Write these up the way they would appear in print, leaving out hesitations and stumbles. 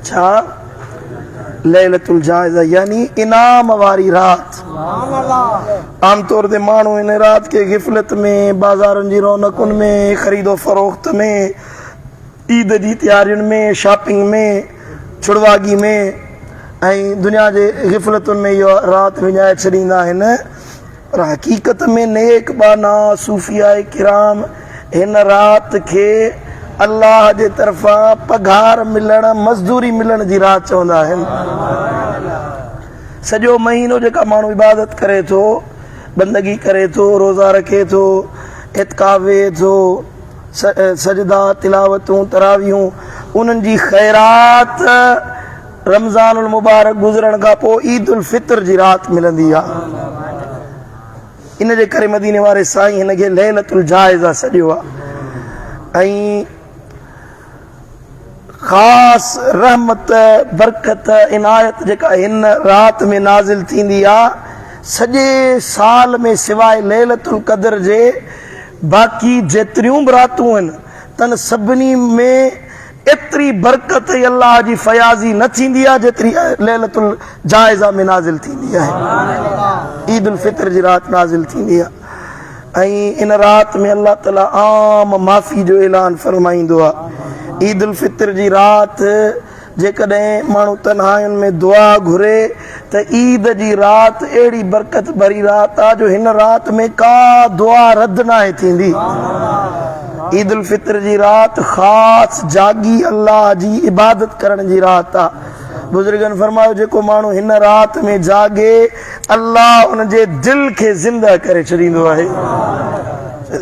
ڇا؟ ليلة الجائزه يعني انعام واري رات. عام طور تي ماڻهو ان رات کي غفلت ۾، بازارن جي رونقن ۾، خريد و فروخت ۾، عيد جي تيارين ۾، شاپنگ ۾، ڇڙواڳي ۾ ۽ دنيا جي غفلتن ۾ اها رات وڃائي ڇڏيندا آهن. پر حقيقت ۾ نيڪ ٻانها صوفياء ڪرام هن رات کي الله جي طرفان پگهار ملڻ، مزدوري ملڻ جي رات چوندا آهن. سڄو مهينو جيڪا ماڻهو عبادت ڪري ٿو، بندگي ڪري ٿو، روزا رکي ٿو، اعتڪاف ويهي ٿو، سجدا، تلاوتون، تراويحون، انهن جي خيرات رمضان المبارڪ گذرڻ کان پوء عيد الفطر جي رات ملندي آهي. ان جي ڪري مديني واري سائين هن کي ليلة الجائزه سڏيو آهي ۽ خاص رحمت، برڪت، عنايت جيڪا هن رات ۾ نازل ٿيندي آهي، سڄي سال ۾ سواء ليلة القدر جي باقي جيتريون به راتون آهن تن سڀني ۾ ايتري برڪت ۽ الله جي فياضي نه ٿيندي آهي جيتري ليلة الجائزه ۾ نازل ٿيندي آهي. عيد الفطر جي رات نازل ٿيندي آهي ۽ ان رات ۾ الله تعالي عام معافي جو اعلان فرمائيندو آهي. عيد الفطر جي رات جيڪڏهن ماڻهو تنهائين ۾ دعا گهري ته عيد جي رات اهڙي برڪت ڀري رات آ جو هن رات ۾ ڪا دعا رد ناهي ٿيندي. عيد الفطر جي رات خاص جاڳي الله جي عبادت ڪرڻ جي رات آ. بزرگن فرمايو جيڪو ماڻهو هن رات ۾ جاڳي الله ان جي دل کي زنده ڪري ڇڏيندو آهي.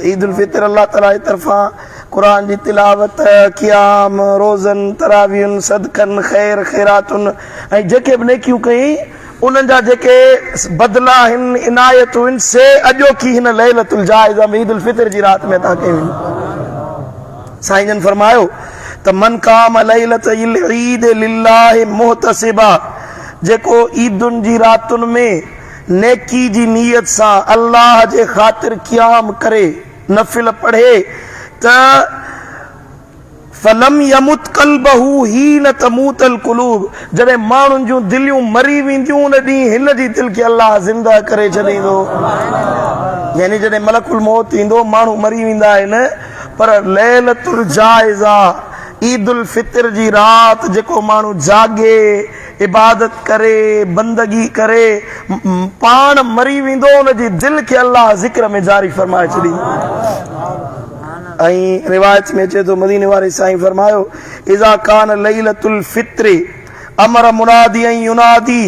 عيد الفطر الله تعالي جي طرفان قرآن جي تلاوت، قيام، روزن، تراويحن، صدقن، خير خيراتن ۽ جيڪي به نيڪيون ڪيائين، انهن جا جيڪي بدلا آهن، عنايتون آهن، سي اڄوڪي هن ليلة الجائزه ۾ عيد الفطر جي رات ۾ عطا ڪيون وينديون. سائين جن فرمايو ته من قام ليلة العيد لله محتسبا جيڪو عيدن جي راتن ۾ نيڪي جي نيت سان الله جي خاطر قيام ڪري، نفل پڙهي ته فلم يمت قلبه حين تموت القلوب جڏهن ماڻهن جون دليون مري وينديون ان ڏينهن هن جي دل کي الله زنده ڪري ڇڏيندو. يعني جڏهن ملڪ الموت ايندو ماڻهو مري ويندا آهن پر ليلة الجائزه عيد الفطر جي رات جيڪو ماڻهو جاڳي عبادت ڪري، بندگي ڪري، پاڻ مري ويندو ان جي دل کي الله ذڪر ۾ جاري فرمائي ڇڏيندو. ۽ روايت ۾ اچي ٿو مديني واري سائين فرمايو اذا ڪان ليلة الفطر امر منادي ان ينادي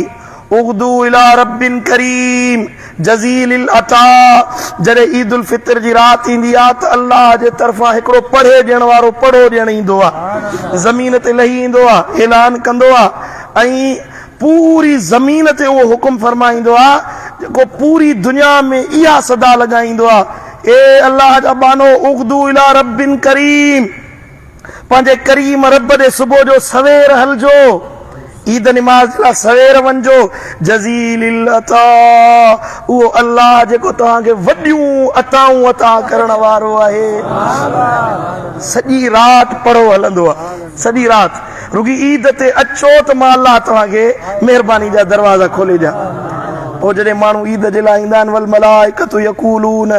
اغدو الي رب ڪريم جزيل العطاء جڏهن عيد الفطر جي رات ايندي آ ته الله جي طرفان هڪڙو پڙهي ڏيڻ وارو پڙهو ڏيڻ ايندو آ، زمين تي لهي ايندو آ، اعلان ڪندو آ ۽ پوري زمين تي اهو حڪم فرمائيندو آ جيڪو پوري دنيا ۾ اها صدا لڳائيندو آ، اي الله جا ٻانهو اغدو الي رب ڪريم. پنهنجي ڪريم رب ڏي صبح جو سوير هلجو، عيد نماز جي لاء سوير وڃجو، جزيل العطاء اهو الله جيڪو توهان کي وڏيون عطائون عطا ڪرڻ وارو آهي. سڄي رات پڙهو هلندو آهي، سڄي رات رڳي عيد تي اچو ته مان الله توهان کي مهرباني جا دروازا کولي ڏيان. پوء جڏهن ماڻهو عيد جي لاء ايندا آهن والملائڪة يقولون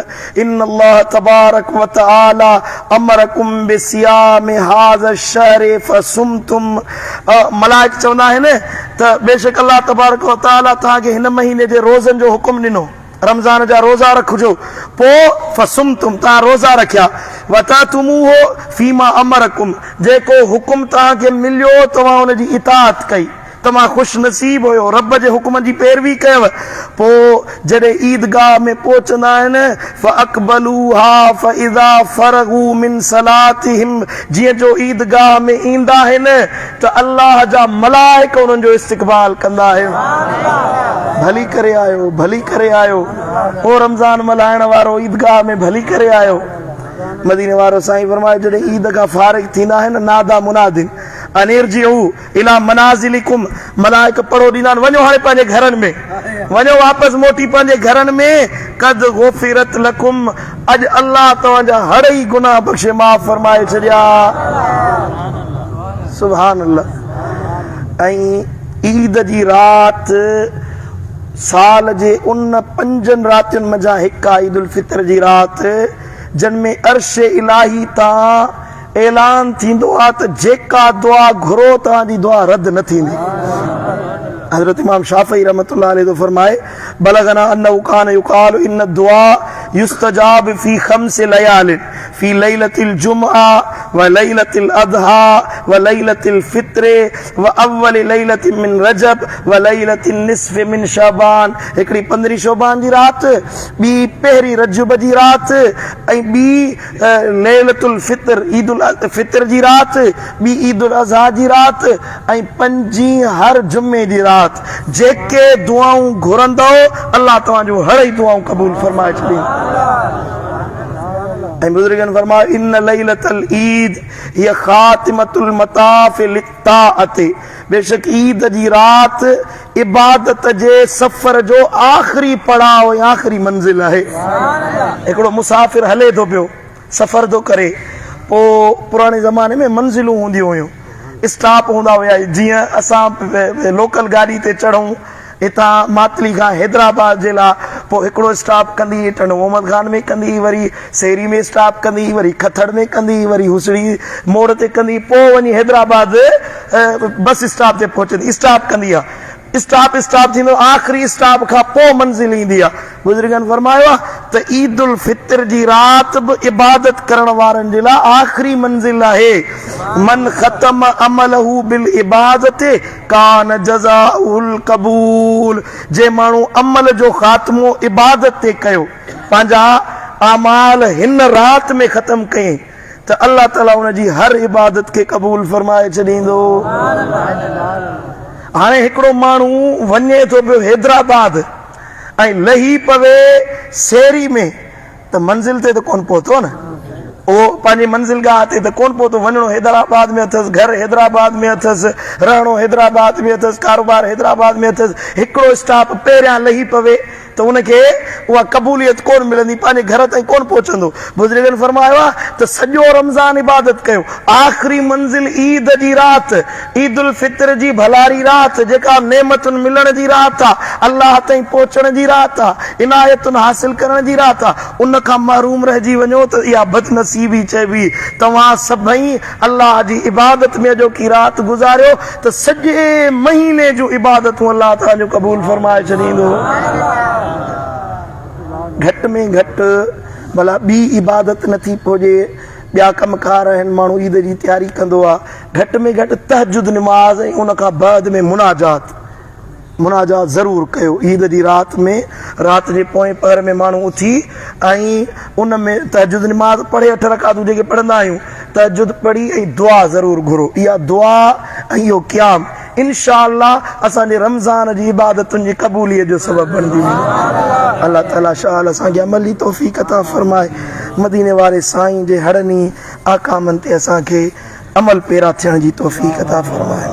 ان الله تبارڪ وتعالي امرڪم بصيام هذا الشهر فصمتم ملائڪ چوندا آهن ته بيشڪ الله تبارڪ وتعالي توهان کي هن مهيني جي روزن جو حڪم ڏنو رمضان جا روزا رکجو پوء فصمتم توهان روزا رکيا وتعتموه فيما امرڪم جيڪو حڪم توهان کي مليو توهان ان جي اطاعت ڪئي توهان خوش نصيب هيو، رب جي حڪم جي پيروي ڪيو، پوء جڏهن عيدگاهه ۾ پهچندا آهن، فاقبلوها فاذا فرغوا من صلاتهم جيئن جو عيدگاهه ۾ ايندا آهن ته الله جا ملائڪ انهن جو استقبال ڪندا آهن، ڀلي ڪري آيو، ڀلي ڪري آيو، او رمضان ملهائڻ وارو عيدگاهه ۾ ڀلي ڪري آيو. مديني وارو سائين فرمايو جڏهن عيد کان فارغ ٿيندا آهن، ناديٰ مناد ان ارجعوا الي منازلڪم، ملائڪ پڙهو ڏيندا آهن، وڃو هاڻي پنهنجي گهرن ۾، وڃو واپس موٽي پنهنجي گهرن ۾، قد غفرت لڪم، اڄ الله توهان جا هڙئي گناهه بخشي معاف فرمائي ڇڏيا. سبحان الله. ۽ عيد جي رات سال جي ان پنجن راتين منجهان هڪ آ عيد الفطر جي رات جن ۾ عرش الاهي تان اعلان ٿيندو آ ته جيڪا دعا گهرو توهان جي دعا رد نه ٿيندي. حضرت امام شافعي رحمة الله عليه ٿو فرمائي بلغنا انه ڪان يقال ان الدعاء يستجاب في خمس ليال في ليلة الجمعة وليلة الاضحى وليلة الفطر واول ليلة من رجب وليلة النصف من شعبان هڪڙي پندرهين شعبان جي رات، ٻي پهرين رجب جي رات ۽ ٻي ليلة الفطر عيد الفطر جي رات، ٻي عيد الاضحيٰ جي رات ۽ پنجين هر جمعي جي رات جيڪي دعائون گهرندؤ الله توهان جون هڙئي دعائون قبول فرمائي ڇڏيندو. ۽ بزرگن فرمايو ان ليلة العيد هي خاتمة المطاف للطاعة بيشڪ عيد جي رات عبادت جي سفر جو آخري پڙاء ۽ آخري منزل آهي. هڪڙو مسافر هلي ٿو پيو، سفر ٿو ڪري، پوء پراڻي زماني ۾ منزلون هونديون هيون، اسٽاپ هوندا هيا، جيئن اسان لوڪل گاڏي تي چڙهون هتان ماتلي کان حيدرآباد جي لاء، پوء هڪڙو اسٽاپ ڪندي ٽنڊو محمد خان ۾ ڪندي، وري سيري ۾ اسٽاپ ڪندي، وري کٿڙ ۾ ڪندي، وري هوسڙي موڙ تي ڪندي، پوء وڃي حيدرآباد بس اسٽاپ تي پهچندي، اسٽاپ ڪندي آ، اسٽاپ اسٽاپ ٿيندو، آخري اسٽاپ کان پوء منزل ايندي آ. بزرگن فرمايو آ ته عيد الفطر جي رات به عبادت ڪرڻ وارن جي لاء آخري منزل آهي. من ختم عمله بالعبادت ڪان جزاؤه القبول جنهن ماڻهو عمل جو خاتمو عبادت تي ڪيو، پنهنجا اعمال هن رات ۾ ختم ڪيائين ته الله تعالي ان جي هر عبادت کي قبول فرمائي ڇڏيندو. هاڻي هڪڙو ماڻهو وڃي ٿو پيو حيدرآباد ۽ لهي پوي سيري ۾ ته منزل تي ته ڪونه پهتو نه. اهو پنهنجي منزل گاهه تي ته ڪونه پهتو. وڃڻو حيدرآباد ۾ اٿس، گهر حيدرآباد ۾ اٿس، رهڻو حيدرآباد ۾ اٿس، ڪاروبار حيدرآباد ۾ اٿس. هڪڙو اسٽاپ پهريان لهي پوي ته ان کي اها قبوليت ڪونه ملندي، پنهنجي گهر تائين ڪونه پهچندو. بزرگن فرمايو آهي ته سڄو رمضان عبادت ڪيو، آخري منزل عيد جي رات، عيد الفطر جي ڀلاري رات، جيڪا نعمتن ملڻ جي رات آ، الله تائين پهچڻ جي رات آ، عنايتن حاصل ڪرڻ جي رات آ، ان کان محروم رهجي وڃو ته اها بدنصيبي چئبي. توهان سڀئي الله جي عبادت ۾ اڄوڪي رات گذاريو ته سڄي مهيني جون عبادتون الله توهان جون قبول فرمائي ڇڏيندو. گهٽ ۾ گهٽ ڀلا ٻي عبادت نه ٿي پوڄي، ٻيا ڪم ڪار آهن، ماڻهو عيد جي تياري ڪندو آ، گهٽ ۾ گهٽ تهجد نماز ۽ ان کان بعد ۾ مناجات مناجات ضرور ڪيو. عيد جي رات ۾ رات جي پوئين پهر ۾ ماڻهو اٿي ۽ ان ۾ تهجد نماز پڙهي اٺ رڪعتون جيڪي پڙهندا آهيون تهجد پڙهي ۽ دعا ضرور گهرو. اها دعا ۽ اهو قيام انشاء الله اسان جي رمضان جي عبادتن جي قبوليت جو سبب بڻجي ويندو. الله تعالي شال اسان کي عملي توفيق عطا فرمائي. مديني واري سائين جي هڙني احڪامن تي اسان کي عمل پيرا ٿيڻ جي توفيق عطا فرمائي.